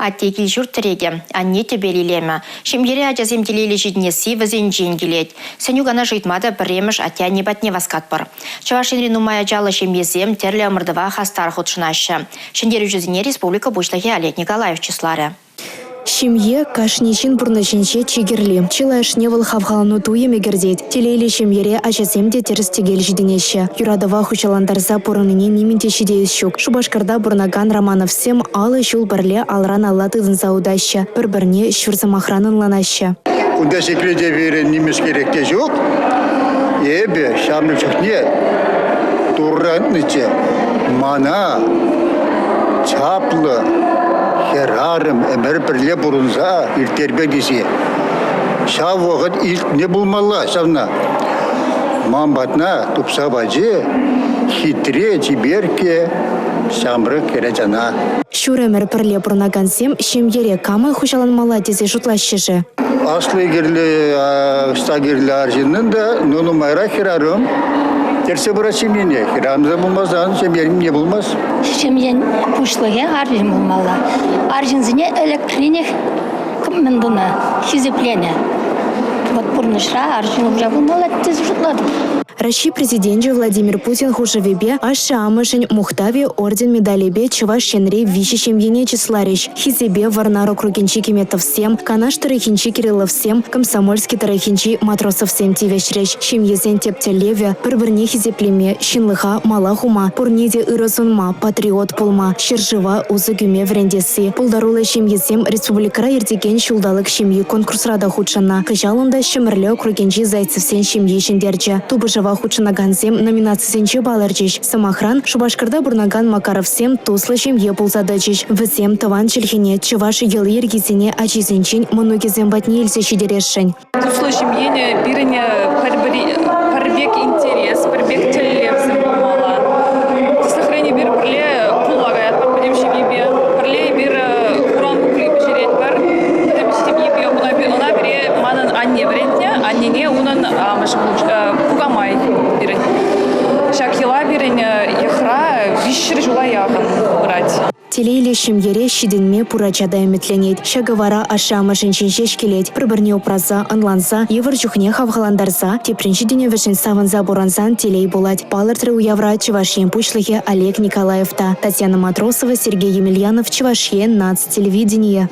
Атте кил-ҫурт тӗрекӗ, анне тӗпел илемӗ. Ҫемьере ачасем телейлӗ ҫитӗнесси вӗсенчен килет. Сӗнӳ-канаш ыйтма та пӗрремӗш атте-анне патне васкатпӑр. Чӑваш Енри нумай ачаллӑ ҫемьесем тӗрлӗ ӑмӑртӑва хастар хутшӑнаҫҫӗ. Ҫӗнтерӳҫӗсене республика Пуҫлӑхӗ Олег Николаев чысларӗ. Ҫемье – кашни ҫын пурнӑҫӗнче чи кирли. Чылайӑшне вӑл хавхалану туйӑмӗ кӗртет. Телейлӗ ҫемьере ачасем те тӗрӗс-тӗкел ҫитӗнеҫҫӗ. Юратӑва хуҫалантарса пурӑннине нимӗн те ҫитеес ҫук. Шупашкарта пурӑнакан Романовсем 50 ҫул пӗрле алран алла тытӑнса утаҫҫӗ, пӗр-пӗрне ҫур сӑмахран ӑнланаҫҫӗ. Кунта секрете пирӗн нимӗҫ те ҫук. Эпӗ ҫамрӑк чухне Турра ыйтнӑччӗ. Мана чаплӑ хӗрарӑм ӗмӗр пӗрле пурӑнса ирттерме тесе. Ҫав вӑхӑт илтнӗ пулмалла ҫавна. Ман патна тупса пачӗ хитре чиперкке ҫамрӑк хӗрачана. Ҫур ӗмӗр пӗрле пурӑнакансем ҫемьере камӑн хуҫаланмалла тесе шутлаҫҫӗ-ши? Асли кирлӗ, ӑста кирлӗ арҫыннӑн та, но нумайрах хӗрарӑм ертсе пырать ҫемьене. Хӗрарӑмсӑр пулмасан ҫемье не пулмасть. Ҫемьен пуҫлӑхӗ арҫын пулмалла. Арҫынсене ӗлӗкренех мӗн тунӑ, хисепленӗ. Вот пурнӑҫра арҫын хуҫа пулмалла тесе шутлатӑп. Раҫҫей Президенчӗ Владимир Путин хушӑвӗпе Ашшӗ-амӑшӗн мухтавӗ орден медалӗпе Чӑваш Енри виҫӗ ҫемьене чысларӗҫ. Хисепе Вӑрнар округӗнчи Киметовсем, Канаш тӑрӑхӗнчи Кирилловсем, Комсомольски тӑрӑхӗнчи Матросовсем тивӗҫрӗҫ. Ҫемьесен тӗп тӗллевӗ – пӗр-пӗрне хисеплеме, ҫынлӑха мала хума, пурне те ырӑ сунма, патриот пулма, ҫӗршыва усӑ кӳме вӗрентесси. Пултаруллӑ ҫемьесем республикӑра иртекен Ҫулталӑк ҫемйи конкурсра та хутшӑннӑ. Кӑҫал унта Ҫӗмӗрле округӗнчи Зайцевсен ҫемйи ҫӗнтерчӗ. Тупӑшӑва хутшӑнакансем номинацисенче палӑрчӗҫ. Сӑмахран, Шупашкарта пурӑнакан Макаровсем туслӑ ҫемье пулса тӑчӗҫ. Вӗсем тӑван чӗлхене, чӑваш йӑли-йӗркисене ачисенчен мӑнукӗсем патне илсе ҫитересшӗн. Туслӑ ҫемьен пирӗн пӗр пек интерес, пӗр пек тӗллевсем пулмалла. Тӗслӗхрен, эпир пӗрле пулла каятпӑр пӗтӗм ҫемьепе. Пӗрле эпир хуран кукли пӗҫеретпӗр пӗтӗм ҫемьепе. Ӑна пире манӑн анне вӗрентнӗ. Аннене унӑн амӑшӗ кукамай пирӗн. Ҫак йӑла пирӗн йӑхра 300 ҫула яхӑн пырать. Телейлӗ ҫемьере ҫитӗнме пур ача та ӗмӗтленет. Ҫакӑ вара ашшӗ-амӑшӗнчен ҫеҫ килет. Пӗр-пӗрне упраса, ӑнланса, йывӑр чухне хавхалантарса, теприн ҫитӗнӗвӗшӗн савӑнса пурӑнсан телей пулать, палӑртрӗ уявра Чӑваш Ен Пуҫлӑхӗ Олег Николаев та. Татьяна Матросова, Сергей Емельянов, Чӑваш Ен наци телевиденийӗ.